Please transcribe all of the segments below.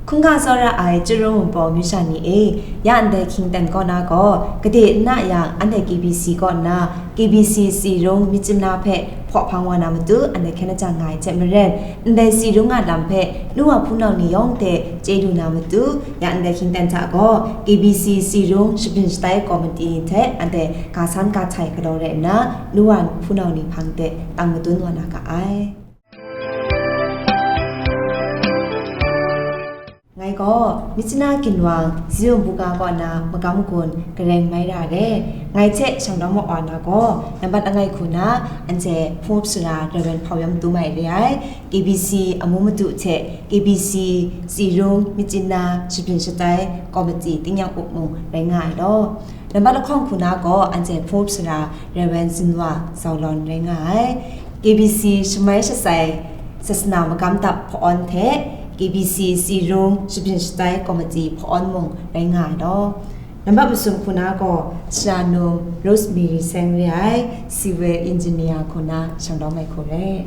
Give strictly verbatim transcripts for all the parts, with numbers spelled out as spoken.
Hkungga tsawra ai Chirung Wunpawng myu sha ni e, ya ndai hkying ten kaw na gaw, gade n na yang, anhte K B C kaw nna, K B C Tsi Rung Myitkyina hpe hpaw hpang wa na matu, anhte hkyen ajang nga ai hte maren, ndai Tsi Rung a lam hpe nu wa hpunau ni yawng hte chye lu na matu, ya ndai hkying ten hta gaw, K B C Tsi Rung Shabyin Shatai Komiti hte anhte ga san ga htai galaw rai nna, nu wa hpunau ni hpang de tang madun wa na ga ai. Ngai gaw Myitkyina Ginwang Ziyun Buga kaw na magam gun Gareng Maira re. Ngai hte shang dawng mawa na gaw, nambat langai hku na anhte hpung up sara Rev. Hpau Yawm Tu Mai re ai, K B C amu madu hte K B C Tsi Rung Myitkyina Shabyin Shatai Komiti tingnyang up mung rai nga ai law, nambat lahkawng hku na gaw anhte hpung up sara Rev. Zinwa Zau Lawn rai nga ai. K B C Shamai Shatsai Sasana Magam Dap Hpa-awn hte K B C Tsi Rung Shabyin Shatai Komiti Hpa-awn mung rai nga ai law, nambat masum hku na gaw Sara Num Rosemary Seng re ai, Civil Engineer hku na shang dawng mai hku re.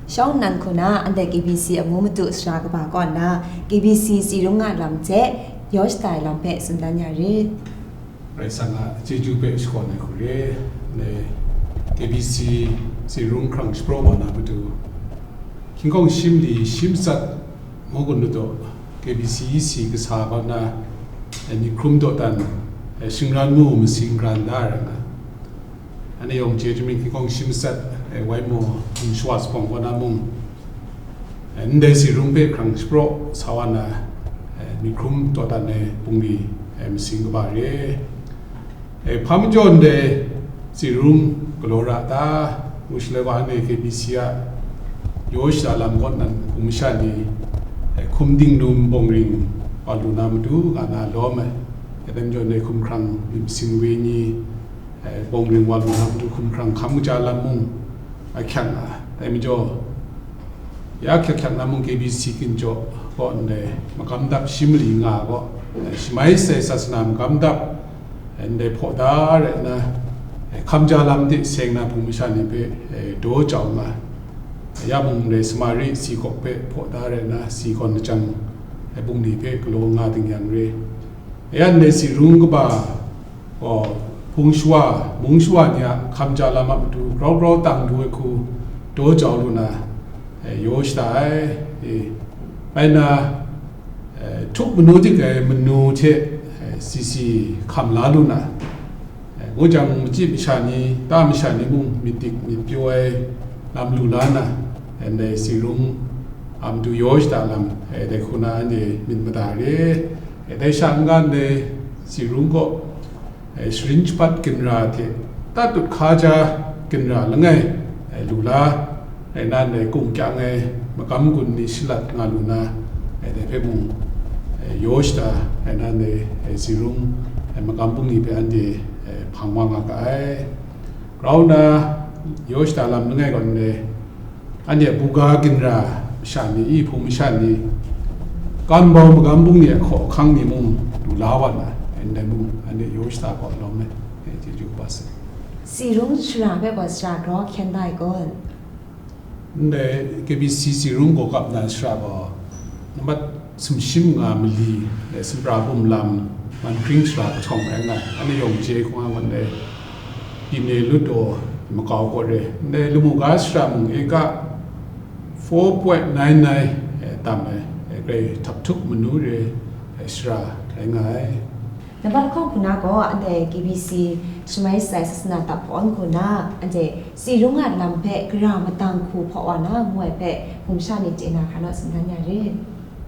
Shawng nnan hku na anhte K B C amu madu sara kaba kaw nna, K B C Tsi Rung a lam hte yaw shada ai lam hpe tsun dan ya rit. Karai Kasang a chyeju hpe shakawn ai hku re. Ndai K B C Tsi Rung hkrang shapraw wa na matu, hkying hkawng shi mali shi matsat ngu gun lu taw, K B C E C kasa kaw nna, eh, myit hkrum dawdan, eh, shingran mu masing ran da ai rai nga. Anhte yawng chye hte maren hkying hkawng shi matsat, eh, wai maw, Hpung Shawa Zuphpawng kaw na mung, eh, ndai Tsi Rung hpe hkrang shapraw sa wa na, eh, myit hkrum dawdan ai bungli, eh, masing kaba re. Eh, hpa majaw ndai Tsi Rung galaw ra ta, ngu shaloi wa anhte K B C a yaw shada lam kaw nnan hpung masha ni, eh, hkum dingnum bawng ring wa lu na matu nga na lawm ai. Eh, dai majaw ndai hkum hkrang myit masing we ni, eh, bawng ring wa lu na matu hkum hkrang hkam kaja lam mung, a hkyang a, dai majaw, ya hkyak hkyak na mung K B C Ginjaw kaw ndai magam dap shi mali nga gaw, eh, Shamai Shatsai Sasana Magam Dap, eh, ndai hpaw da rai nna, eh, hkam ja lam de seng na hpung masha ni hpe, eh, daw jau nga, ya mung ndai Samari si gawk hpe hpaw da rai nna, si gawn lajang, eh, bungli hpe galaw nga ding yang re. Ya ndai Tsi Rung kaba gaw, hpung shawa, mung shawa ni a hkam ja lam a matu grau grau tang du ai hku daw jau lu na, eh, yaw shada ai, eh, bai na, eh, htup manu dik ai manu hte, eh, si si hkam la lu na, eh, ngu jang, machyi masha ni, ta masha ni mung myit dik myit pyaw ai lam lu la na, eh, ndai Tsi Rung a matu yaw shada lam, eh, dai hku na anhte myit mada re, eh, dai sha n-ga ndai Tsi Rung kaw, eh, sharin shapat ginra hte tatut hkaja ginra langai, eh, lu la, eh, nan dai kung kyang ai magam gun ni shalat nga lu na, eh, dai hpe mung, eh, yaw shada, eh, nan dai, eh, Tsi Rung, eh, magam bungli hpe anhte, eh, hpang wa nga ga ai. Grau nna, yaw shada lam langai gaw ndai, anhte a buga ginra masha ni, i hpung masha ni, kan bau magam bungli a hkaw ahkang ni mung lu la wa na, ndai mung anhte yaw shada gaw lawm ai, e, chyeju kaba sai. Tsi Rung shara hpe gaw sara grau hkyen da ai kun? Ndai K B C Tsi Rung gaw kap na shara gaw, nambat sumshi manga mali, e, Sumra Bum Lam, Manhkring shara kahtawng rai nga, anhte yawng chye hkung nga, ngut ndai, Byin e lut daw makau kaw re, ndai lamu ga shara mung eka four point nine nine, eh, tam ai, eh, grai htap htup manu re ai shara rai nga ai. Nambat lahkawng hku na gaw, anhte K B C Shamai Shatsai Sasana Dap Hpa-awn hku na, anhte Tsi Rung a lam hpe gara matang hku hpaw wa na ngu ai hpe, hpung sha ni chye na hkra naw tsun dan ya rit.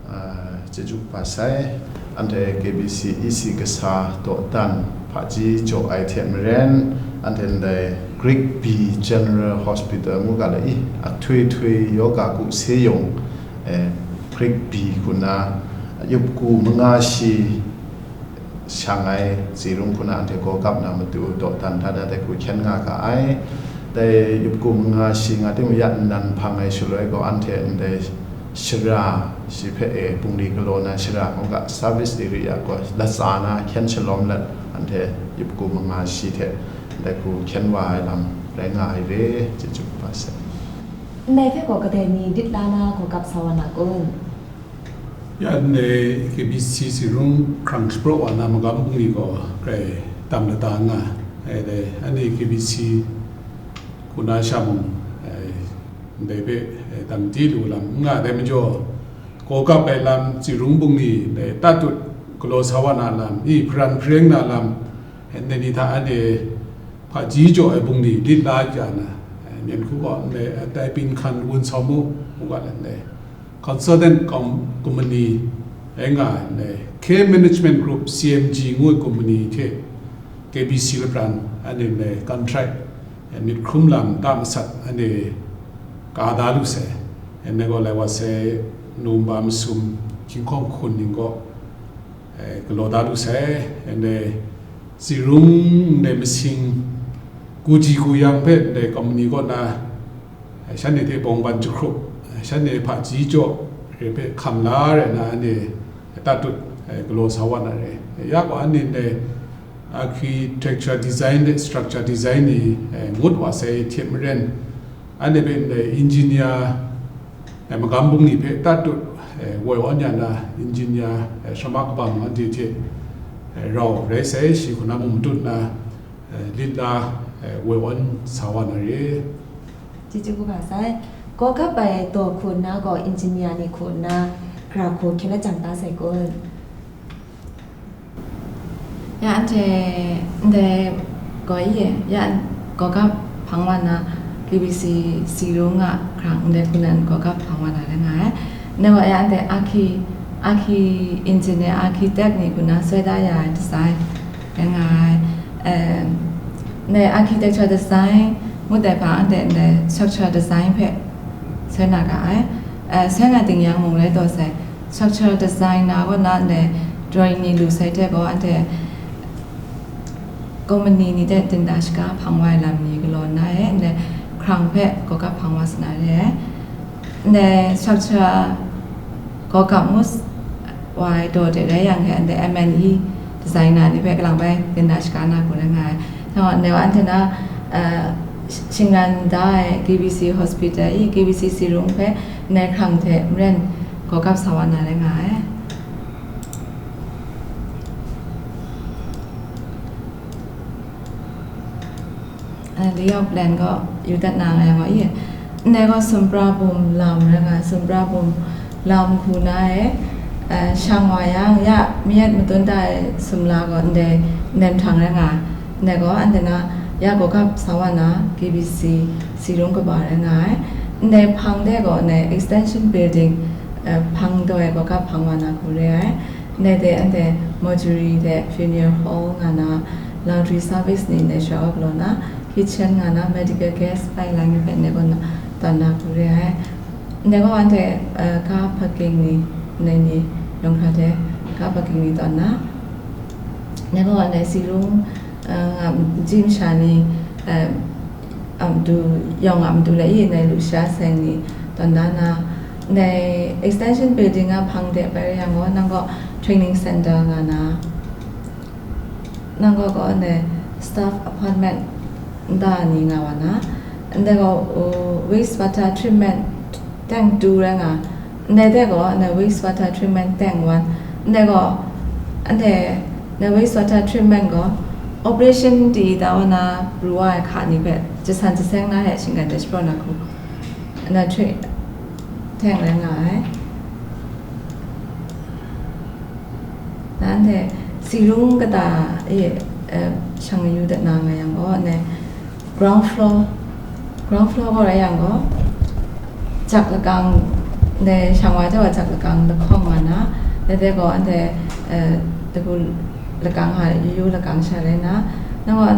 Ah, chyeju kaba sai, anhte K B C E C kasa dawdan hpaji jaw ai hte maren, anhte ndai Greek B General Hospital ngu ga la i, ahtoi htoi yoga ku se yawng, eh, Greek B hku na, yup ku manga shi, shang ai Tsi Rung hku na anhte gaw kap na matu dawdan hta na dai hku hkyen nga ga ai. Dai yup ku manga shi nga timung ya nnan hpang ai shaloi gaw, anhte ndai shara, shi hpe e bungli galaw na shara ngu ga, service area gaw latsa na hkyen shalawm let, anhte yup ku manga shi hte dai hku hkyen wa ai lam rai nga ai re, chyeju kaba sai. Ndai hpe gaw kadai ni lit la na gaw kap sa wa na kun? Ya ndai K B C Sirung hkrang shapraw wa na magam bungli gaw grai tam lada nga ai dai, anhte K B C hku na sha mung, eh, ndai hpe, eh, tam di lu lam n nga ai dai majaw, kawkap ai lam, Sirung bungli ndai tatut galaw sa wa na lam, i hparan hpareng na lam, eh, ndai ni hta anhte hpaji jaw ai bungli lit la ja na, eh, myen hku gaw ndai, eh, tai pin hkan wun sau mu, u ga let ndai. Consultant com-, company rai nga ai, K Management Group, C M G ngu ai company hte K B C lapran anhte contract, eh, myit hkrum lam ta masat anhte ka da lu sai. Anhte gaw lai wa sai, November masum, hkying hkawng hkun ning gaw, eh, galaw da lu sai. Anhte Sirung ndai masing, ku ji ku yang hpe ndai company kaw na, eh, shanhte hte bawng ban jahkrup, eh, shanhte hpaji jaw re hpe hkam la rai na, anhte tatut, eh, galaw sa wa na re. Ya gaw anhte ndai architecture design de structure design ni, eh, ngut wa sai hte maren, anhte hpe ndai engineer, eh, magam bungli hpe tatut, eh, woi awn ya na engineer, eh, shamma kabam anhte hte, eh, rau rai sai, shi hku na mung matut na, eh, lit la, eh, woi awn sa wa na re. Chyeju kaba sai, kawkap ai daw hku nna gaw engineer ni hku nna gara hku hkyen la jang ta sai kun. Ya anhte ndai gaw i, ya kawkap hpang wa na K B C Sirung a hkrang ndai hku nan kawkap hpang wa na rai nga ai. Ndai gaw ya anhte archi-, archi engineer, architect ni hku na soi da ya ai design rai nga ai. Em, ndai architecture design ngut ai hpang anhte ndai structure design hpe soi na ga ai. Eh, soi nga ting yang mung rai taw sai, structure designer kaw na ndai drawing ni lu sai hte gaw, anhte company ni hte dinda shaga hpang wa ai lam ni galaw nna e, ndai hkrang hpe kawkap hpang wa sa na re ai. Ndai structure kawkap ngu s-, wa ai daw de rai yang hte, ndai M and E designer ni hpe kalang bai dinda shaga na hku rai nga ai. Nang gaw, ndai wa anhte na, eh, sh-, shingran da ai K B C hospital i, K B C Sirung hpe ndai hkrang hte maren kawkap sa wa na rai nga ai. Eh, layout plan gaw yu dat na nga yang gaw i, ndai gaw sumra bum lam rai nga, sumra bum lam hku na e, eh, shang wa yang, ya mayat matun da ai sumla gaw ndai, ndai mahtang rai nga, ndai gaw anhte na ya kawkap sa wa na K B C Sirung kaba rai nga ai. Ndai hpang de gaw ndai extension building, eh, hpang daw ai kawkap hpang wa na hku re ai. Ndai de anhte mortuary de funeral hall nga na, laundry service ni ndai shara wa galaw na, kitchen nga na, medical gas pipeline ni hpe ndai gaw na, tawn na hku re ai. Ndai gaw anhte, eh, ka parking ni, ndai ni, yawng hkra hte ka parking ni tawn na. Ndai gaw ndai Sirung, eh, nga, gym sha ni, eh, a matu, yawng a matu lai i, ndai lusha seng ni tawn da na, ndai extension building a hpang de bai rai yang gaw, nang gaw training center nga na, nang gaw gaw ndai staff apartment nta ni nga wa na, ndai gaw, uh, waste water treatment tank two rai nga, ndai de gaw, ndai waste water treatment tank one, ndai gaw, ndai, ndai waste water treatment gaw, operation ti da wa na, pru wa ai hka ni hpe, jasan jaseng na hte shinggan de shapraw na hku, na tre, teng rai nga ai. Nanhte Sirung kata e, eh, shang yu dat na nga yang gaw, ndai ground floor, ground floor gaw rai yang gaw, jak lakang, ndai shang wa hte wa jak lakang lahkawng nga na, dai de gaw anhte, eh, dagu lakang hta yu yu lakang sha rai na, nang gaw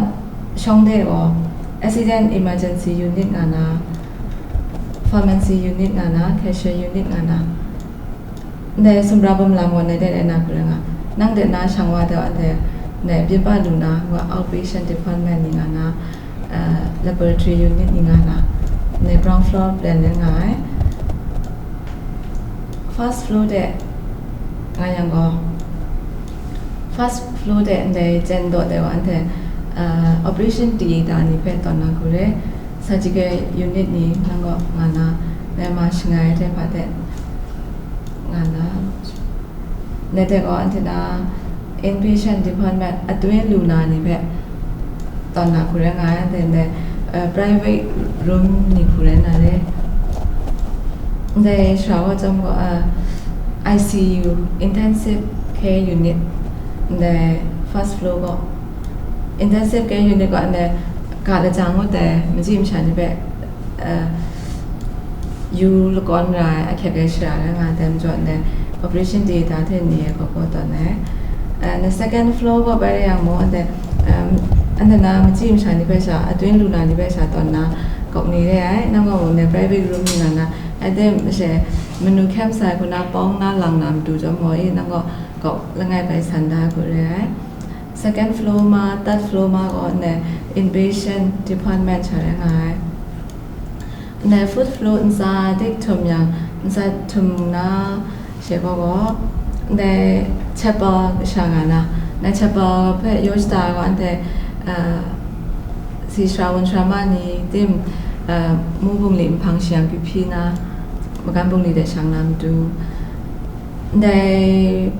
shawng de gaw accident emergency unit nga na, pharmacy unit nga na, cashier unit nga na, ndai sumra bum lam gaw ndai de rai na hku rai nga. Nang de na shang wa de wa ndai, ndai byin pa lu na, wa outpatient department ni nga na, uh, laboratory unit ni nga na, ndai ground floor plan rai nga ai. First floor de nga yang gaw, first floor de ndai jen daw de wa anhte, uh, operation theater ni hpe tawn na hku re, surgical unit ni nang gaw nga na, ndai ma shangai hte hpa de nga na, Nde gaw anhte na inpatient department, atun lu na ni hpe tawn na hku rai nga ai, then de, uh, private room ni hku rai na re. Ndai shara wa chyawm gaw, uh, I C U, intensive care unit, ndai first floor gaw, intensive care unit gaw ndai ga lajang ngut ai, machyi masha ni hpe, uh, yu lakawn ra ai ahkyek ai shara rai nga ai, dai majaw ndai operation theatre hte ni ai gaw gaw tawn ai. Uh, na second floor gaw bai rai yang mung, ndai, um, anhte na machyi masha ni hpe sha, atun lu na ni hpe sha tawn na kau ni re ai, nang gaw mung ndai private room ni nga na, ai de mashe manu hkyem sai hku na pawng na lang na matu chyawm gaw, e, nang gaw kau langai bai san da hku re ai. Second floor ma, third floor ma gaw ndai inpatient department sha rai nga ai. Ndai fourth floor ntsa dik htum yang, ntsa htum na she gaw gaw, ndai chapel sha nga na, ndai chapel hpe yaw shada gaw anhte, uh, si shara wun shara ma ni tim, uh, mu bungli nhpang shayang hpyi hpyi na, magam bungli de shang na matu, ndai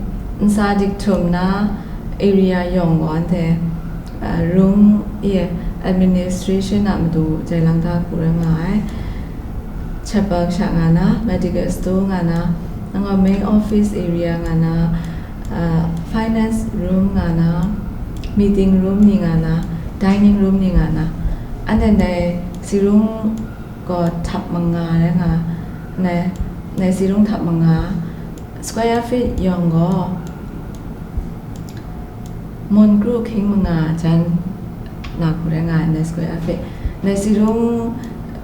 ntsa dik htum na area yawng gaw anhte, uh, rung e administration a matu jai lang da hku rai nga ai. Chapel sha nga na, medical store nga na, nang gaw main office area nga na, uh, finance room nga na, meeting room ni nga na, dining room ni nga na, anhte ndai sirung gaw htap manga rai nga, ndai, ndai sirung htap manga, square feet yawng gaw mun kru hkying manga jan na hku rai nga ai, ndai square feet. Ndai sirung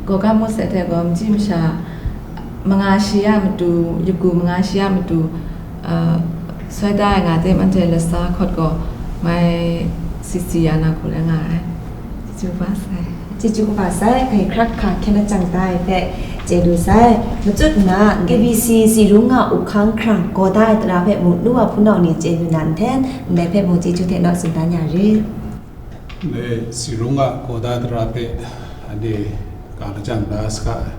gaw ga ngut sai hte gaw, machyi masha manga shi a matu, yup gu manga shi a matu, uh, soi da ai nga tim, anhte lasa hkawt gaw mai si si ya na hku rai nga ai. Chyeju kaba sai. Chyeju kaba sai, hkai hkrak hka hkyen lajang da ai hpe chye lu sai. Machut nna, K B C sirung a up hkang hkrang gaw da ai tara hpe mung, nu wa hpunau ni chye lu na nhten, ndai hpe mung chyeju hte naw tsun dan ya rit. Ndai sirung a gaw da ai tara hpe anhte ga lajang da saga,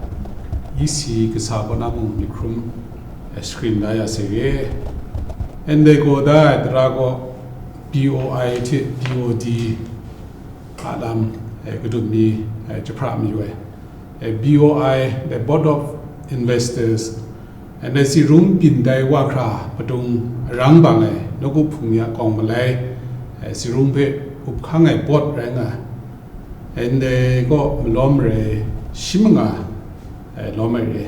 E C kasa kaw na mung myit hkrum, eh, screen da ya sai re. Ndai gaw da ai tara gaw B O I hte B O D a lam, eh, kadut mi, eh, jahpra mayu ai. Eh, B O I, the Board of Investors, eh, ndai sirung byin dai wa hkra padung arang bang ai nawku hpung ni a kawng malai, eh, sirung hpe up hkang ai board rai nga ai. Eh, ndai kaw malawm marai shi manga, eh, lawm ai re.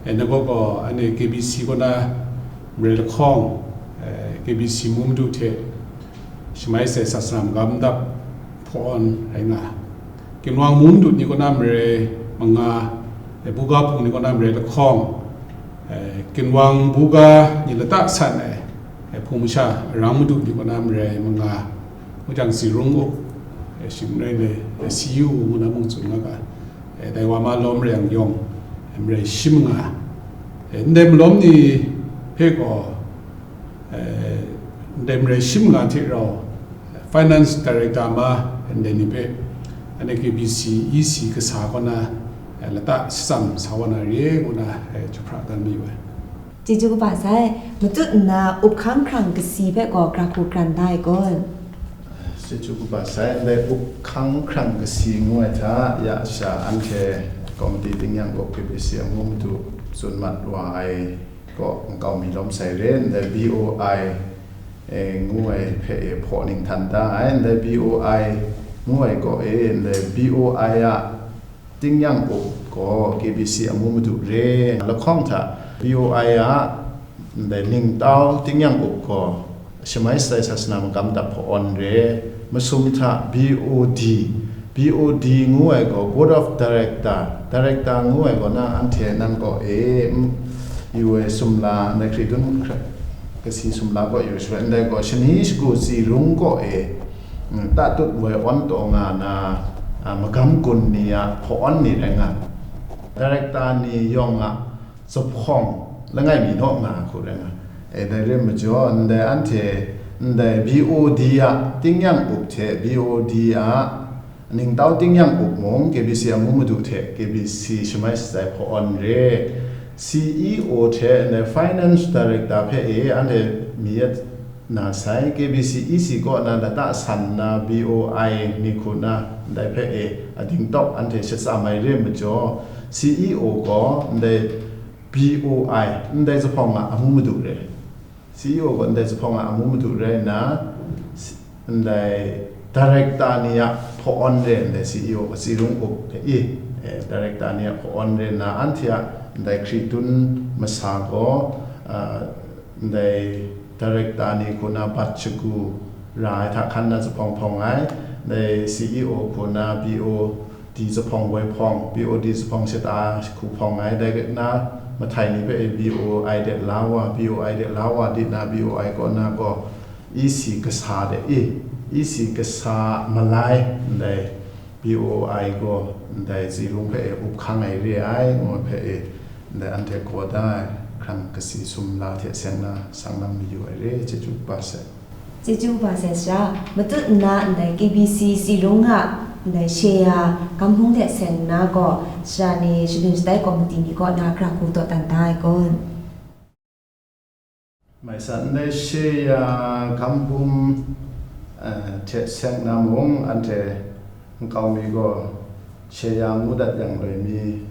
Eh, nang kaw gaw anhte K B C kaw na marai lahkawng, eh, K B C mu madu hte shamai sai sasana magam dap hpawn rai nga ai. Ginwang mu madu ni kaw na marai manga, eh, buga hpung ni kaw na marai lahkawng, eh, ginwang buga ni lata san ai, eh, hpung masha arang madu ni kaw na marai manga, mujang sirung up, eh, shing rai le, eh, C U ngu na mung tsun nga ga, eh, dai wa ma lawm rai yang yawng, eh, marai shi manga, eh, ndai malawm ni hpe gaw, eh, ndai marai shi manga hte rau, Finance Director ma ndai ni hpe, anhte K B C E C kasa kaw na, eh, lata shatsam sa wa na re ngu na, eh, jahpra dan mayu ai. Chyeju kaba sai, machut nna up hkang hkrang kasi hpe gaw gra hku kran da ai kun? Chyeju kaba sai, ndai up hkang hkrang kasi ngu ai hta, ya sha anhte komiti tingnyang gaw K B C amu madu tsun mat wa ai kaw nkau mi lawm sai re, ndai B O I, eh, ngu ai hpe e hpaw ning htan da ai, ndai B O I ngu ai kaw e, ndai B O I a tingnyang up gaw K B C amu madu re, lahkawng hta B O I a ndai ningtau tingnyang up gaw shamai shatsai sasana magam dap hpawn re, masum hta B O D, B O D ngu ai gaw Board of Director, Director ngu ai gaw na anhte nang kaw e, mm, yu ai sumla, ndai hkri dun hkra-, kasi sumla kaw yu shaloi, ndai gaw shani shagu sirung kaw e, mm, tatut woi awn taw nga na, a, magam gun ni a hpawn ni rai nga, Director ni yawng a zuphpawng langai mi naw nga hku rai nga. E, dai rai majaw, ndai anhte, ndai B O D a tingnyang up hte B O D a ningtau tingnyang up mung K B C amu madu hte K B C shamai shatsai hpawn re, C E O hte ndai Finance Director hpe e anhte mi yet na sai, K B C E C kaw na lata san na B O I ni hku na ndai hpe e ading tawk anhte shatsa mai re majaw, C E O gaw ndai B O I, ndai zuphpawng a amu madu re. C E O gaw ndai zuphpawng a amu madu rai nna, ndai director ni a hpaw-awn re ndai C E O gaw tsi rung up hte i, eh, director ni a hpaw-awn re nna, anhte a ndai hkri tun masa gaw, ah, ndai director ni hku na bat shagu ra ai hta hkan na zuphpawng hpawng ai, ndai C E O hku na B O D zuphpawng woi hpawng, B O D zuphpawng shata hku hpawng ai, dai na mahtai ni hpe B O I de la wa, B O I de la wa, di na B O I kaw na gaw, E C kasa de i, E C kasa malai, ndai B O I gaw ndai tsi rung hpe e up hkang ai re ai, ngu hpe e, ndai anhte gaw da ai hkrang kasi sumla hte seng na sang lam mayu ai re, chyeju kaba sai. Chyeju kaba sai sara, matut nna ndai K B C tsi rung a ndai Sheya Gam Hpung hte seng nna gaw, sara ni shangun shatai komiti ni kaw na hkra hku dawdan da ai kun? Mai sa, ndai Sheya Gam Hpung, eh, hte seng na mung, anhte nkau mi gaw Sheya ngu dat yang loi mi,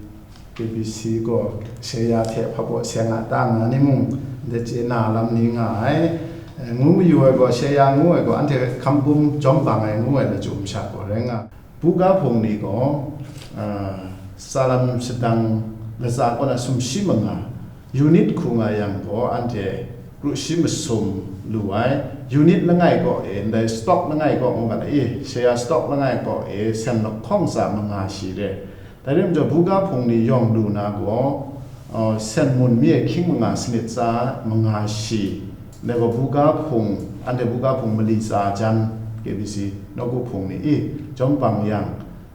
K B C gaw Sheya hte hpabaw seng a ta nga ni mung, ndai chye na lam ni nga ai. Eh, ngu mayu ai gaw, Sheya ngu ai gaw, anhte Gam Hpung jawm bang ai ngu ai lachyum sha gaw rai nga. Buga hpung ni gaw, ah, tsalam shadang latsa kaw na sumshi manga, unit hku nga yang gaw, anhte kru shi masum lu ai, unit langai kaw e, ndai stock langai kaw ngu ga ai, Sheya stock langai kaw e, sen lahkawng tsa manga shi re. Dai rai majaw, buga hpung ni yawng lu na gaw, uh, sen mun mi e hkying manga sanit tsa manga shi, dai gaw buga hpung, anhte buga hpung mali tsa jan, K B C nawku hpung ni i, jawm bang yang,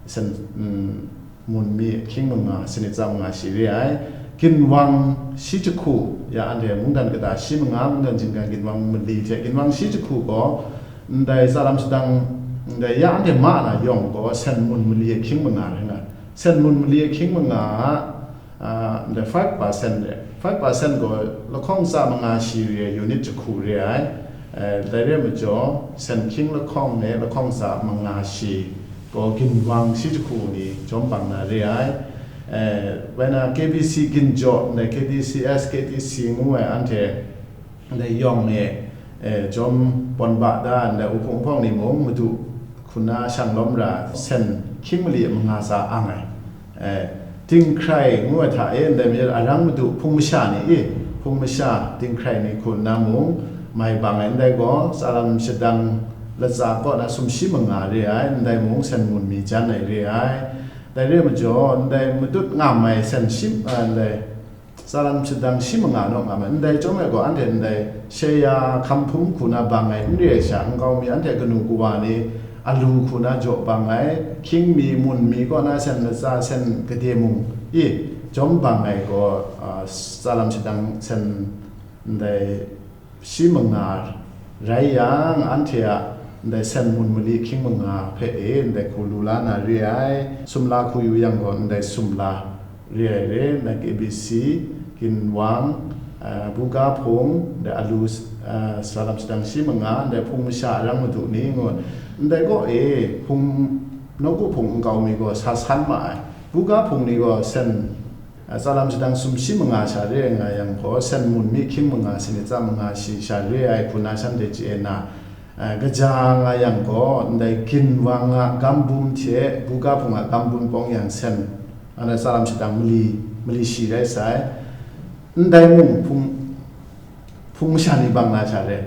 sen, mm, mun mi hkying manga sanit tsa manga shi re ai. Ginwang shi jahku, ya anhte mungdan kata shi manga, mungdan jinghkan ginwang mali hte ginwang shi jahku gaw, ndai tsalam shadang, ndai ya anhte ma na yawng gaw, sen mun mali hkying manga rai nga. Sen mun mali hkying manga a, ah, ndai five percent re. Five percent gaw lahkawng tsa manga shi re ai, unit jahku re ai. Eh, dai re majaw, sen hkying lahkawng e lahkawng tsa manga shi gaw ginwang shi jahku ni jawm bang na re ai. Eh, wai na K B C ginjaw, ndai K B C S, K B C ngu ai anhte, ndai yawng e, eh, jawm pawn ba da, ndai wuhpung hpawng ni mung madu hku na shang lawm ra, sen hkying mali manga tsa ang ai. Eh, dinghkrai ngu ai hta e, ndai majaw arang madu hpung masha ni i, hpung masha dinghkrai ni hku nna mung mai bang ai, ndai gaw tsalam shadang latsa kaw na sumshi manga re ai, ndai mung sen mun mi jan ai re ai. Dai re majaw, ndai matut ngam ai sen shim, ah, ndai tsalam shadang shi manga naw ngam ai, ndai chyawm e gaw, anhte ndai Sheya Gam Hpung hku na bang ai n re ai sha, nkau mi anhte kanu kawa ni alu hku na jaw bang ai, hkying mi, mun mi kaw na sen latsa, sen gade mung i jawm bang ai gaw, ah, tsalam shadang sen ndai shi manga rai yang, anhte a ndai sen mun mali hkying manga hpe e ndai hku lu la na re ai, sumla hku yu yang gaw ndai sumla re ai re, ndai K B C, ginwang, ah, buga hpung, ndai alu, ah, tsalam shadang shi manga, ndai hpung masha arang madu ni ngu, ndai kaw e hpung, nawku hpung nkau mi gaw sa san ma ai, buga hpung ni gaw sen, ah, tsalam shadang sumshi manga sha re ai nga yang gaw, sen mun mi hkying manga sanit tsa manga shi sha re ai hku na shanhte chye na, ah, kaja nga yang gaw, ndai ginwang a gam bum hte buga hpung a gam bum pawng yang sen, anhte tsalam shadang mali, mali shi rai sai. Ndai mung hpung, hpung masha ni bang na sha re.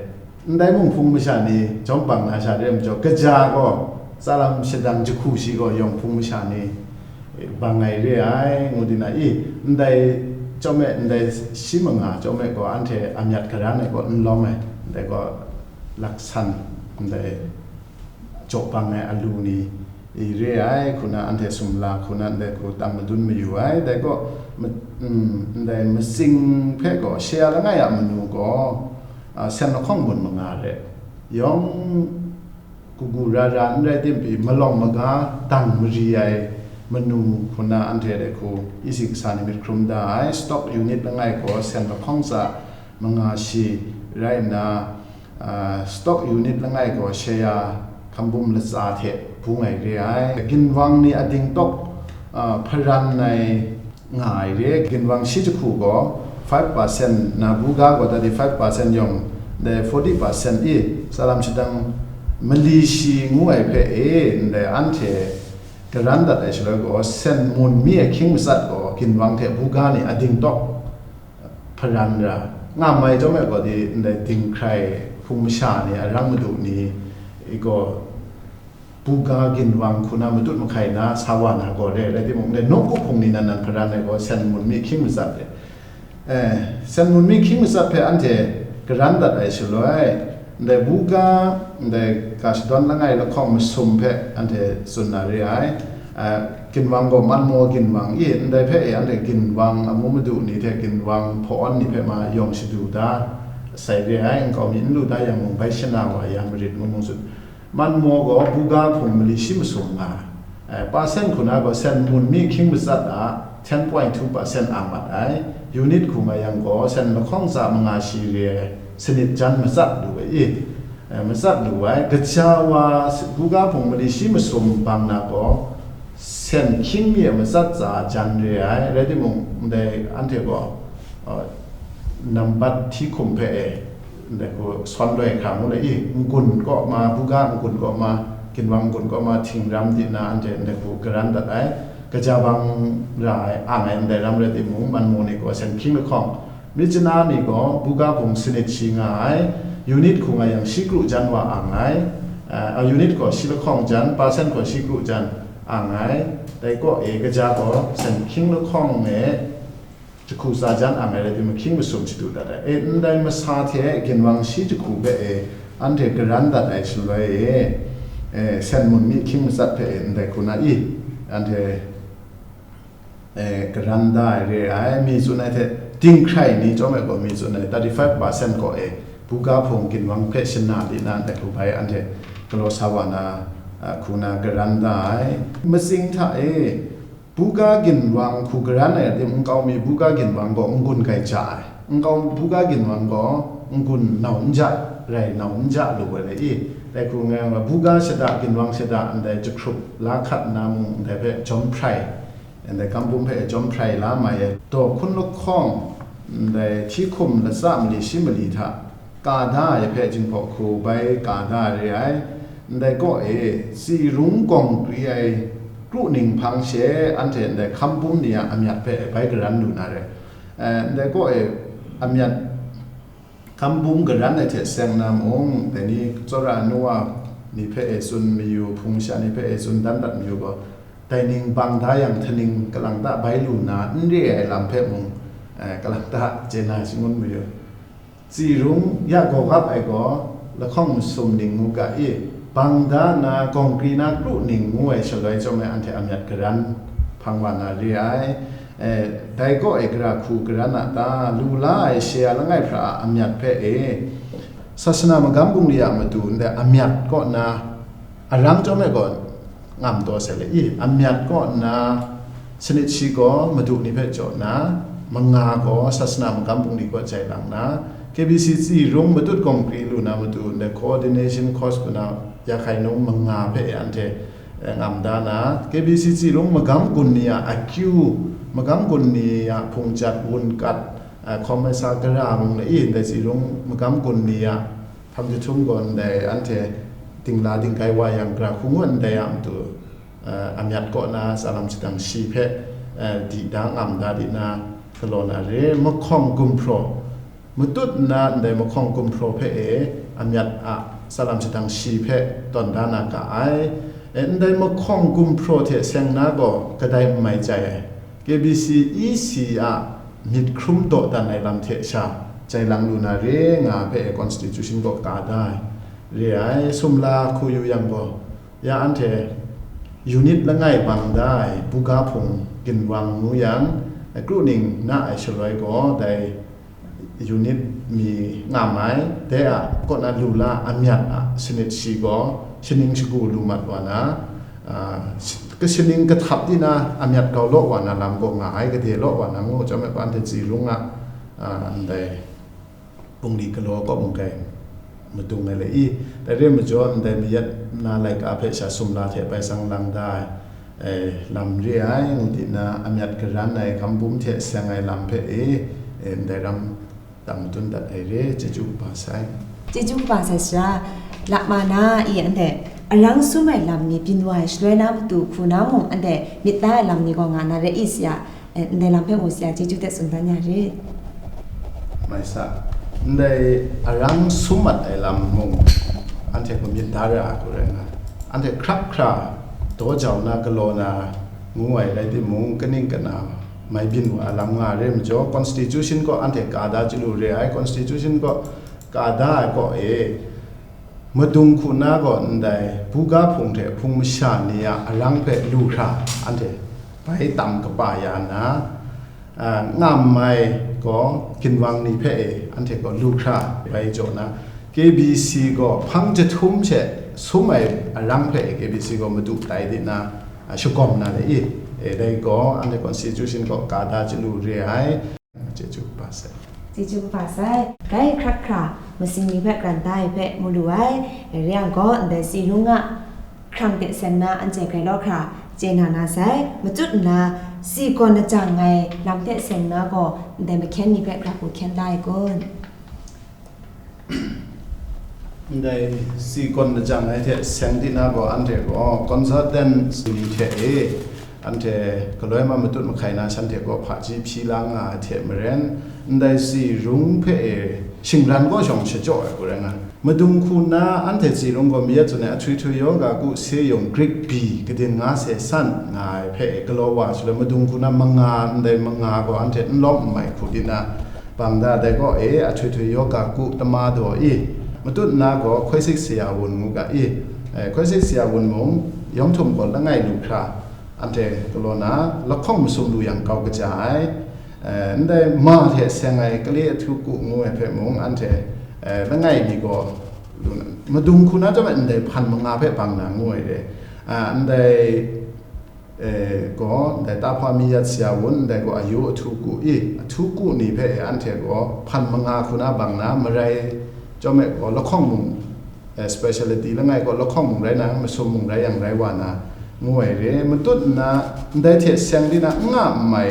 Ndai mung hpung masha ni jawm bang na sha re majaw, kaja gaw tsalam shadang jahku shi gaw yawng hpung masha ni bang ai re ai, ngu di na i, ndai chyawm e, ndai shi manga chyawm e gaw anhte a myat garan ai gaw n lawm ai, ndai gaw laksan, ndai jaw bang ai alu ni, i re ai, hku na anhte sumla hku na ndai hku tang madun mayu ai, dai gaw, ma-, mm, ndai matsing hpe gaw Sheya langai a manu gaw, a, sen lahkawng bun manga re. Yawng kagu ra ra n rai timung pyi, malawng maga dang mari ai, manu hku na anhte dai hku isi kasa ni myit hkrum da ai. Stock unit langai gaw sen lahkawng tsa manga shi rai nna, ah, stock unit langai gaw share hkambum latsa hte bung ai re ai. Ginwang ni ading tawk, ah, hparan ai nga ai re. Ginwang shi jahku gaw five percent na, buga gaw thirty-five percent yawng, dai forty percent i, tsalam shadang mali shi ngu ai hpe e, ndai anhte karan dat ai shaloi gaw, sen mun mi ai hkying matsat gaw ginwang hte buga ni ading tawk hparan ra nga mai chyawm ai gaw, di ndai dinghkrai hpung masha ni, arang madu ni i gaw, buga ginwang hku na matut mahkai na sa wa na gaw re, rai timung, ndai nawku hpung ni nan nan hparan ai gaw, sen mun mi hkying matsat e. Eh, sen mun mi hkying matsat hpe anhte karan dat ai shaloi, ndai buga, ndai ga shadawn langai lahkawng masum hpe anhte tsun na re ai. Eh, ginwang gaw manmaw ginwang i, ndai hpe e anhte ginwang amu madu ni hte ginwang hpawn ni hpe ma yawng shadu da sai re ai, nkau mi n lu da yang mung, bai shana wa ya marit ngu mung tsun. Manmaw gaw buga hpung mali shi masum nga ai. Eh, percent hku na gaw sen mun mi hkying matsat a ten point two percent ang mat ai. Unit hku nga yang gaw sen lahkawng tsa manga shi re ai sanit jan matsat lu ai i, eh, matsat lu ai. Gaja wa s-, buga hpung mali shi masum bang na gaw sen hkying mi a matsat tsa jan re ai. Rai timung, ndai anhte gaw, uh, nambat hti hkum hpe e, ndai hku sawn loi hkra ngu le i, n-gun kaw ma, buga n-gun kaw ma, ginwang n-gun kaw ma, htingram di na anhte ndai hku karan dat ai. Gaja bang ra ai, ang ai ndai ram rai timung, manmaw ni gaw sen hkying lahkawng, myit chana ni gaw buga hpung sanit shi nga ai, unit hku nga yang shi kru jan wa ang ai, a, unit gaw shi lahkawng jan, percent gaw shi kru jan ang ai, dai kaw e gaja gaw sen hkying lahkawng e jahku tsa jan ang ai rai timung, hkying masum shadu dat ai. E, ndai masa hte ginwang shi jahku hpe e anhte karan dat ai shaloi e, e, sen mun mi hkying matsat hpe e ndai hku na i, anhte, e, karan da ai re ai. Mi tsun ai hte, dinghkrai ni chyawm ai gaw mi tsun ai, thirty-five percent kaw e buga hpung ginwang hpe shana di na ndai hku bai anhte galaw sa wa na, a, hku na karan da ai. Matsing hta e, buga ginwang hku karan ai tim, nkau mi buga ginwang gaw n-gun grai ja ai. Nkau buga ginwang gaw n-gun nau n ja, rai nau n ja lu ai le i. Dai hku nga yang gaw, buga shada, ginwang shada, ndai jahkrup la hkat nna mung, ndai hpe jawm hprai, ndai kam bum hpe jawm hprai la mai ai. Daw hkun lahkawng, ndai hti hkum latsa mali shi mali hta, ka da ai hpe Jinghpaw hku bai ka da re ai. Ndai kaw e, tsi rung gawng kri ai kru ning hpang she anhte ndai hkam bum ni a amyat hpe bai karan lu na re. Eh, ndai kaw e, amyat hkam bum karan ai hte seng na mung, dai ni tsawra nuwa ni hpe e tsun mayu, hpung sha ni hpe e tsun dan dat mayu gaw, dai ning bang da yang, htaning kalang ta bai lu na n re ai lam hpe mung, eh, kalang ta chye na shangun mayu. Tsi rung ya gaw gap ai gaw, lahkawng masum ning ngu ga i, bang da na, gawng kri na kru ning ngu ai shaloi chyawm ai anhte amyat karan hpang wa na re ai. Eh, dai kaw e gara hku karan a ta, lu la ai share langai hpra a amyat hpe e, sasana magam bungli a matu ndai amyat kaw na, arang chyawm ai gaw, ngam taw sai le i, amyat kaw nna, sanit shi gaw madu ni hpe jaw nna, manga gaw sasana magam bungli kaw jai lang nna, K B C tsi rung matut gawng kri lu na matu ndai coordination course hku na ya hkai num manga hpe anhte, eh, ngam da na, K B C tsi rung magam gun ni a akyu, magam gun ni a hpung jat wun kat, eh, hkawm ai sa gara mung na i, ndai tsi rung magam gun ni a hpang jahtum gaw ndai anhte dingla dinggai wa yang, gara hku ngu ndai a matu, eh, amyat kaw na tsalam shadang shi hpe, eh, di da ngam da di na galaw na re, mahkawng gumhpraw, matut nna ndai mahkawng gumhpraw hpe e amyat a tsalam shadang shi hpe tawn da na ga ai. E, ndai mahkawng gumhpraw hte seng na gaw kadai n mai jai ai. K B C E C a myit hkrum dawdan ai lam hte sha jai lang lu na re nga hpe e Constitution kaw ka da ai re ai. Sumla hku yu yang gaw, ya anhte unit langai bang da ai buga hpung ginwang ngu yang, kru ning na ai shaloi gaw, dai unit mi ngam ai, dai a kaw na lu la amyat a sanit shi gaw shaning shagu lu mat wa na, a, Kashaning kahtap di na amyat gau law wa na lam gaw nga ai, gade law wa na ngu chyawm ai, anhte Tsi Rung a, a, ndai bungli galaw kaw mung kai madung ai le i, dai re majaw ndai mayat na laika hpe sha sumla hte bai sang lang da ai, e, lam re ai, ngu di na amyat garan ai gam bum hte seng ai lam hpe e, e, ndai ram dang madun dat ai re, chyeju kaba sai. Chyeju kaba sai sara, lama na i anhte arang sum ai lam ni byin wa ai shaloi na matu hku na mung anhte myit da ai lam ni gaw nga na re i sara, e, ndai lam hpe mu sara, chyeju hte tsun dan ya re. Mai sa, ndai arang sum mat ai lam mung, anhte hku myit da ra ai hku rai nga, anhte hkrap hkra daw jau na, galaw na ngu ai rai timung, kaning kana mai byin wa ai lam nga re majaw, constitution kaw anhte ka da chyalu re ai, constitution kaw ka da ai kaw e, madung hku na gaw ndai buga hpung hte hpung masha ni a arang hpe lu hkra anhte bai tam kaba ya na, a, ngam ai gaw ginwang ni hpe e anhte gaw lu hkra bai jaw na, K B C gaw hpang jahtum hte sum ai arang hpe e K B C gaw madu tai di na, a, shagawm na le i, e, dai gaw anhte constitution gaw ka da chyalu re ai. Chyeju kaba sai. Chyeju kaba sai. Dai hkrak hkra masing ni hpe kran da ai hpe mu lu ai, e, re yang gaw, ndai Tsi Rung a hkrang hte seng na anhte grai law hkra chye na na sai. Matut nna, si gawn lajang ai lam hte seng na gaw, ndai mahkyen ni hpe hkra hku hkyen da ai kun? Ndai si gawn lajang ai hte seng di na gaw, anhte gaw consultant ni hte e, anhte galoi ma matut mahkai na shanhte gaw hpaji hpyi la nga ai hte maren, ndai Tsi Rung hpe e shingran gaw shawng shachyaw ai hku rai nga. Madung hku na anhte Tsi Rung gaw mayat tsun ai ahtwi htwi yoga ku se yung Greek bi kadin nga se san nga ai hpe e galaw wa shaloi, madung hku na manga, ndai manga gaw anhte n lawm n mai hku di na, bang da, dai gaw e ahtwi htwi yoga ku tama daw i, matut na gaw hkoi sik saya wun ngu ga i, e, hkoi sik saya wun mung yawng htum gaw langai lu hkra, anhte galaw na lahkawng masum lu yang kau kaja ai. E, ndai ma hte seng ai kali ahtu ku ngu ai hpe mung anhte, e, langai mi gaw lu na, madung hku na chyawm ai ndai hpan manga hpe bang na ngu ai re. A, ndai, e, gaw ndai tahpa mi yat saya wun, ndai gaw ayu ahtu ku i, ahtu ku ni hpe e anhte gaw hpan manga hku na bang na, marai chyawm ai gaw lahkawng mung, e, speciality langai gaw lahkawng mung rai na, masum mung rai yang rai wa na, ngu ai re. Matut nna, ndai hte seng di na n nga n mai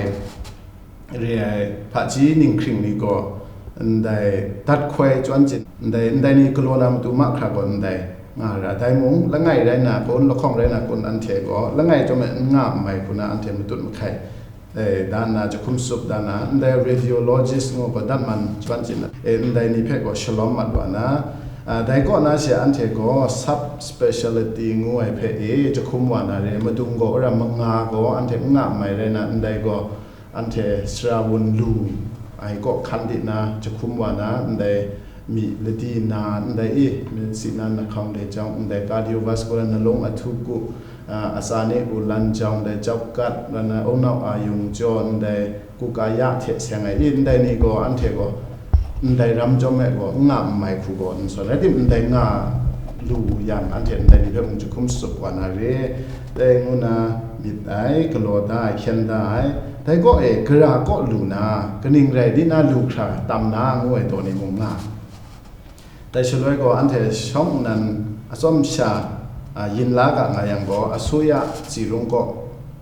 re ai, hpaji ninghkring ni gaw, ndai dat hkoi chyawn chyin, ndai, ndai ni galaw na matu mahkra gaw ndai nga ra. Dai mung, langai rai na kun, lahkawng rai na kun, anhte gaw langai chyawm ai n nga n mai hku na anhte matut mahkai, e, da nna, jahkum sup da na, ndai radiologist ngu gaw dat man chyawn chyin na, e, ndai ni hpe gaw shalawm mat wa na, a, dai kaw na she anhte gaw sub speciality ngu ai hpe e jahkum wa na re, madung gaw wora manga gaw anhte n nga n mai rai na, ndai gaw anhte sara wun lu ai kaw hkan di na, jahkum wa na, ndai mi ladi na, ndai i, mi si na, nahkawng lejang, ndai cardiovascular, nalung ahtu ku, a, atsa ni u lan jang, ndai jauhkat, lan na, unau a yung jaw, ndai kukaya hte seng ai i, ndai ni gaw, anhte gaw, ndai ram chyawm ai gaw, n nga n mai hku gaw n sawn, rai timung, ndai nga lu yang, anhte ndai ni hpe mung jahkum sup wa na re, dai ngu na myit ai, galaw da ai, hkyen da ai, dai kaw e, gara kaw lu na, kaning rai di na lu hkra tam na ngu ai daw ni mung nga. Dai shaloi gaw, anhte shawng nnan atsawm sha, a, yin la ga nga yang gaw, asuya Tsi Rung kaw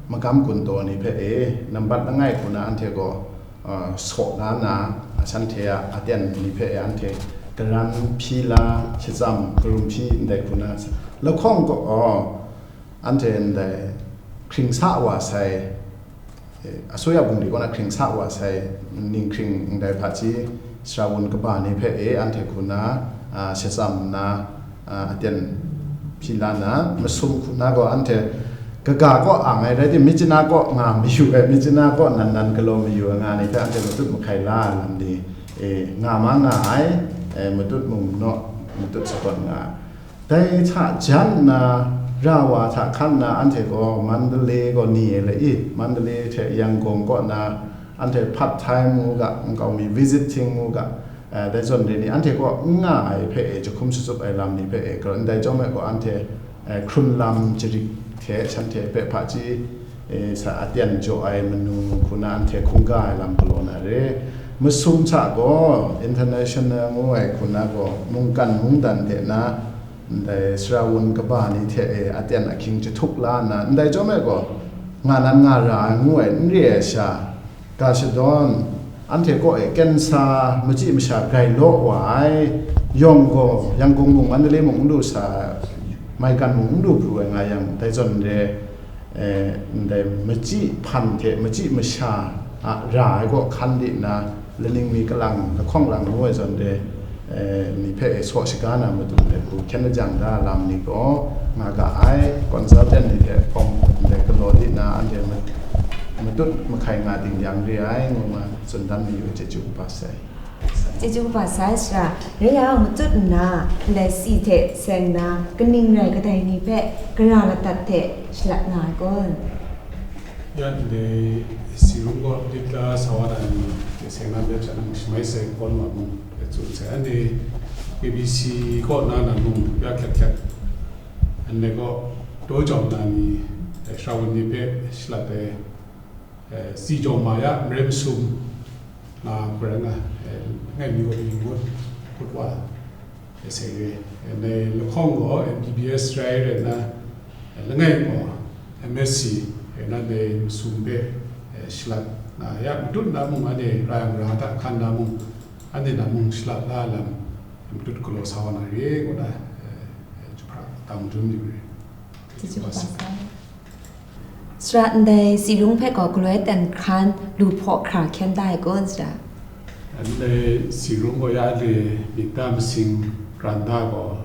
magam gun taw ni hpe e, nambat langai hku na anhte gaw, a, saw la na, a, shanhte a aten ni hpe e, anhte garan hpyi la, shachyam, karum hpyi ndai hku na, lahkawng gaw, aw, anhte ndai hkring sa wa sai, e, asuya bungli kaw na hkring sa wa sai, ninghkring ndai hpaji sara wun kaba ni hpe e, anhte hku na, a, shachyam nna, a, aten hpyi la na, masum hku na gaw anhte kaga kaw ang ai rai tim, myit chana kaw nga mayu ai, myit chana kaw nan nan galaw mayu ai nga ni hpe anhte matut mahkai la ai lam ni, e, nga ma nga ai, e, matut mung naw, matut shakawn nga ai. Dai hta jan nna, ra wa hta hkan nna, anhte gaw Mandalay gaw ni e le i, Mandalay hte Yangon kaw na, anhte part time ngu ga, nkau mi visiting ngu ga, eh, dai zawn re ni, anhte kaw n nga ai hpe e, jahkum shatsup ai lam ni hpe e, ndai chyawm ai gaw, anhte, eh, hkrun lam jarit hte shanhte hpe hpaji, e, sa aten jaw ai manu hku na anhte hkungga ai lam galaw na re. Masum hta gaw international ngu ai hku na gaw mungkan mungdan hte na ndai sara wun kaba ni hte e aten ahkying jahtuk la nna, ndai chyawm e gaw nga nan nga ra ai ngu ai n re ai sha, ga shadawn, anhte kaw e kensa machyi masha grai law wa ai, yawng gaw Yangon mung, Mandalay mung n lu sa, maigan mung n lu pru ai nga yang, dai zawn re, eh, ndai machyi hpan hte machyi masha a ra ai kaw hkan di nna, laning mi kalang, lahkawng lang ngu ai zawn re, eh, ni hpe e saw shaga na matu ndai hku hkyen lajang da lam ni gaw nga ga ai, consultant ni hte hpawng ndai galaw di nna, anhte ma-, matut mahkai nga ding yang re ai, ngu ma tsun dan mayu ai, chyeju kaba sai. Chyeju kaba sai sara, rai yang, matut nna, ndai si hte seng na, kaning rai kadai ni hpe gara ladat hte shalat nga ai kun? Ya, ndai si rung gaw lit la sa wa na ni, seng na bya hpya nang shamai sai kawn wa mung, ya tsun sai. Anhte K B C kaw na na mung, ya hkyat hkyat. Anhte gaw daw jawm na ni, eh, sara wun ni hpe shalat ai, eh, si jawng ma ya, marai masum, nga hkoi rai nga, eh, langai mi gaw mi ngut, ngut wa, eh, sai re. Eh, ndai lahkawng gaw M B B S rai rai nna, eh, langai gaw M S C rai nna, ndai masum hpe, eh, shalat na ya, matut na mung, anhte ra yang ra hta hkan na mung, anhte na mung shalat la lam, matut galaw sa wa na re, ngu na, eh, eh, jahpra dang dun yu re. Chyeju kaba sai. Sara ndai si rung hpe gaw galoi ten hkran lu hpaw hkra hkyen da ai kun sara? Ndai si rung gaw ya le myit da masing ran da gaw,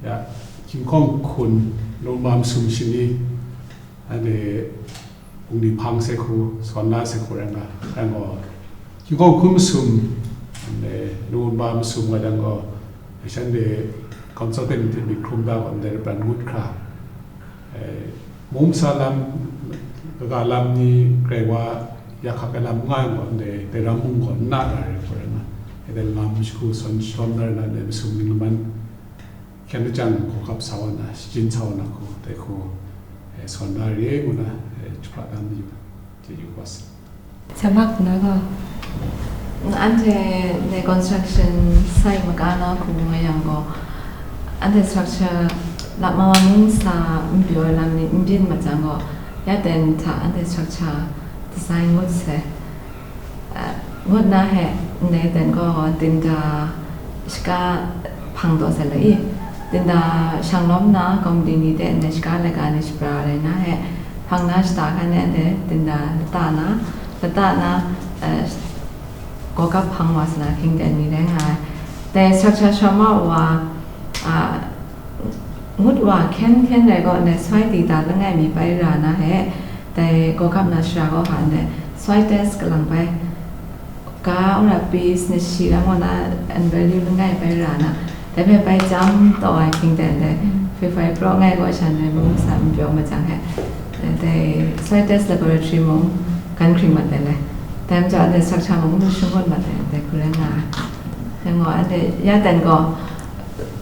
ya, hkying hkawng hkun, lung ma masum shani, anhte bungli hpang sai hku, sawn la sai hku rai nga, rai gaw, hkying hkawng hkun masum, anhte lung ma masum nga jang gaw, shanhte consultant hte myit hkrum da gaw, ndai pran ngut hkra, eh, mung masa lam, kaga lam ni grai wa, yak hkak ai lam nga ai gaw, ndai, dai ram mung gaw n na ra ai hku rai nga, e dai lam shagu sawn shawm na rai na, ndai masum ning laman hkyen lajang hkawhkap sa wa na, shajin sa wa na hku, dai hku, eh, sawn da re ngu na, eh, jahpra dan mayu, chyeju kaba sai. Sa mak na gaw. Anhte ndai construction site maga na hku nga yang gaw, anhte structure lap ma wa mung sa n pyaw ai lam ni n byin mat jang gaw, ya ten hta anhte structure design ngut sai. Eh, ngut na he, ndai ten gaw tinda shaka hpang taw sai la i, tinda shang lawm na kawmli ni de ndai shaka laika ni shapra rai na he, hpang na shata hkan e anhte tinda lata na, lata na, eh, gawgap hpang wa sa na hkying ten ni rai nga ai. Dai structure shawm wa, ah, ngut wa hkyen hkyen rai gaw, ndai soi di da langai mi bai ra na he, dai gawgap na shara gaw hpa ndai soi test kalang bai, ga wora pi sanit shi ram gaw na, N W langai bai ra na, dai hpe bai chyam taw ai hkying ten dai, hpyi hpyi praw ngai gaw shan dai mung sa n pyaw ma jang he, dai soi test laboratory mung gan hkring mat ai le, dai majaw dai structure mung n shing ngut mat ai, dai hku rai nga ai. Dai gaw, anhte ya ten gaw,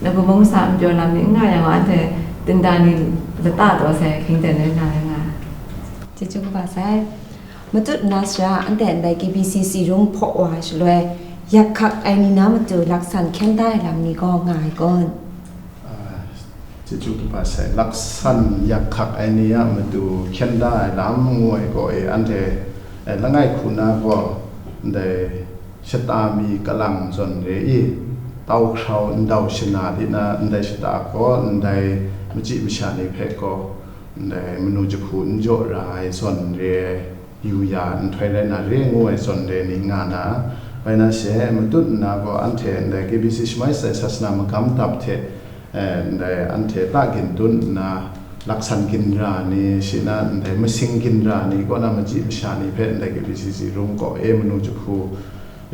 na gu mung sa n pyaw lam ni n nga yang gaw, anhte tinda ni lata taw sai hkying ten rai na rai nga ai. Chyeju kaba sai. Matut nna sara, anhte ndai K B C C rung hpaw wa ai shaloi, yak hkak ai ni na matu laksan hkyen da ai lam ni gaw nga ai kun? Ah, chyeju kaba sai, laksan yak hkak ai ni a matu hkyen da ai lam ngu ai gaw e, anhte, eh, langai hku na gaw, ndai shata mi kalang zawn re i, tau hkrau ndau shana di na, ndai shata gaw, ndai machyi masha ni hpe gaw, ndai manu jahku n jaw ra ai zawn re ai, yu ya nhtoi rai na re ngu ai zawn re ni nga na, bai na she matut nna gaw anhte ndai K B C shamai sai sasana magam dap hte, eh, ndai anhte ta gin dun nna laksan ginra ni, shi na ndai masing ginra ni kaw na machyi masha ni hpe ndai K B C C rung kaw e manu jahku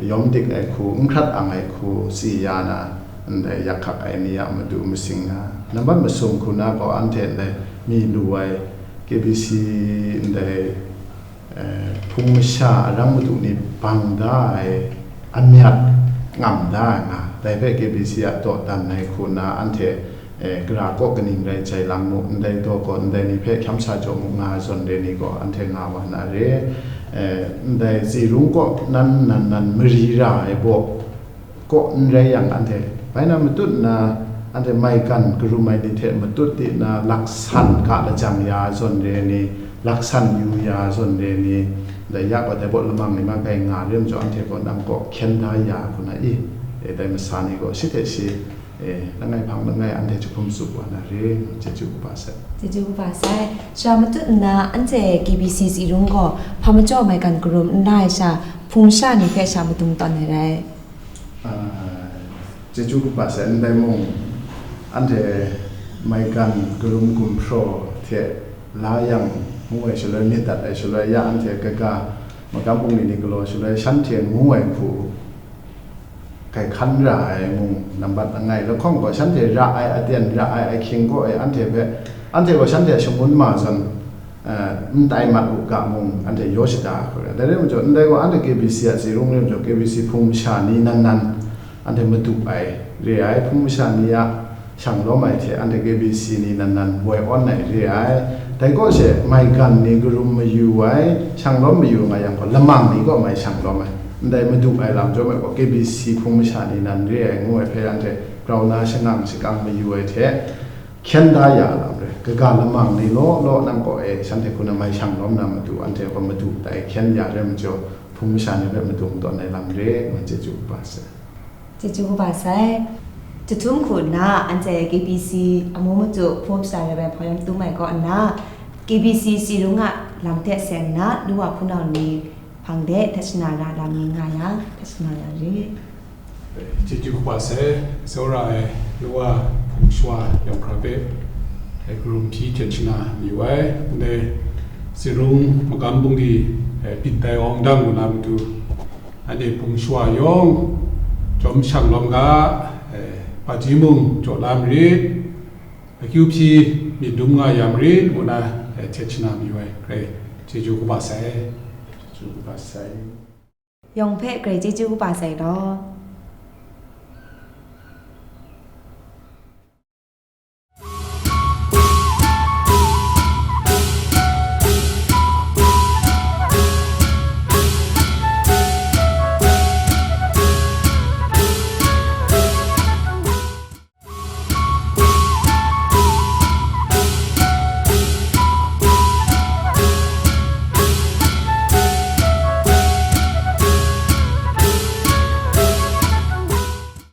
yawm dik ai hku, n hkrat ang ai hku si ya na, ndai yak hkak ai ni a matu masing na, nambat masum hku na gaw anhte ndai mi lu ai K B C ndai, eh, hpung masha arang matu ni bang da ai, amyat ngam da ai nga, dai hpe K B C a dawdan ai hku na anhte, E, gara kaw kaning rai jai lang mu, ndai daw kaw ndai ni hpe hkyam sa jaw mu nga ai zawn re ni gaw anhte nga wa na re. E, ndai Zirung kaw nan nan nan mari ra ai baw kaw n rai yang anhte bai na matut nna, anhte maigan karum ai ni hte matut ti nna laksan ga lajang ya ai zawn re ni, laksan yu ya ai zawn re ni, ndai ya gaw dai baw lamang ni ma gai nga re majaw anhte gaw nang kaw hkyen da ya hku na i? E, dai masa ni gaw shi hte shi, e, langai hpang langai anhte jahkum tsup wa na re, chyeju kaba sai. Chyeju kaba sai. Sha matut nna, anhte K B C Zirung gaw hpa majaw maigan karum n la ai sha, hpung sha ni hpe sha madung tawn ai rai. Ah, chyeju kaba sai, ndai mung, anhte maigan karum gumhpraw hte la yang ngu ai shaloi, myit dat ai shaloi, ya anhte kaga, magam bungli ni galaw shaloi, shanhte ngu ai hku, kai hkan ra ai mung nambat langai lahkawng gaw, shanhte ra ai aten, ra ai ahkying kaw e anhte hpe, anhte gaw shanhte a shangun ma zawn, eh, n tai mat u ga mung, anhte yaw shada hku ra. Dai rai majaw, ndai gaw anhte K B C a Zirung rai majaw, K B C hpung masha ni nan nan, anhte madu ai re ai, hpung masha ni a shang lawm ai hte anhte K B C ni nan nan woi awn ai re ai. Dai kaw she, maigan ni karum mayu ai, shang lawm mayu nga yang gaw, lamang ni kaw mai shang lawm ai. Ndai madu ai lam chyawm ai gaw, K B C hpung masha ni nan re ai ngu ai hpe anhte grau na shangang shakang mayu ai hte, hkyen da ya lam re. Kaga lamang ni law law nang kaw e, shanhte hku na mai shang lawm na matu, anhte gaw madu tai hkyen ya re majaw, hpung masha ni hpe madung tawn ai lam re, ngu chyeju kaba sai. Chyeju kaba sai. Jahtum hku nna, anhte K B C amu matu hpung masha ni hpe hpawng yam tum ai kaw nna, K B C Zirung a lam hte seng nna, nu wa hpunau ni hpang de htet shana na lam ni nga yang, htet shana na re. Chyeju kaba sai, tsawra ai nu wa hpung shawa yawng hkra hpe, e, karum hpyi htet shana mayu ai, ndai Zirung magam bungli, e, byin tai awng dang lu na matu, anhte hpung shawa yawng chyawm shang lawm ga, e, hpaji mung jaw la marit, akyu hpyi myit dum nga ya marit, ngu na, e, htet shana mayu ai, grai chyeju kaba sai. Chyeju kaba sai. Yawng hpe grai chyeju kaba sai law.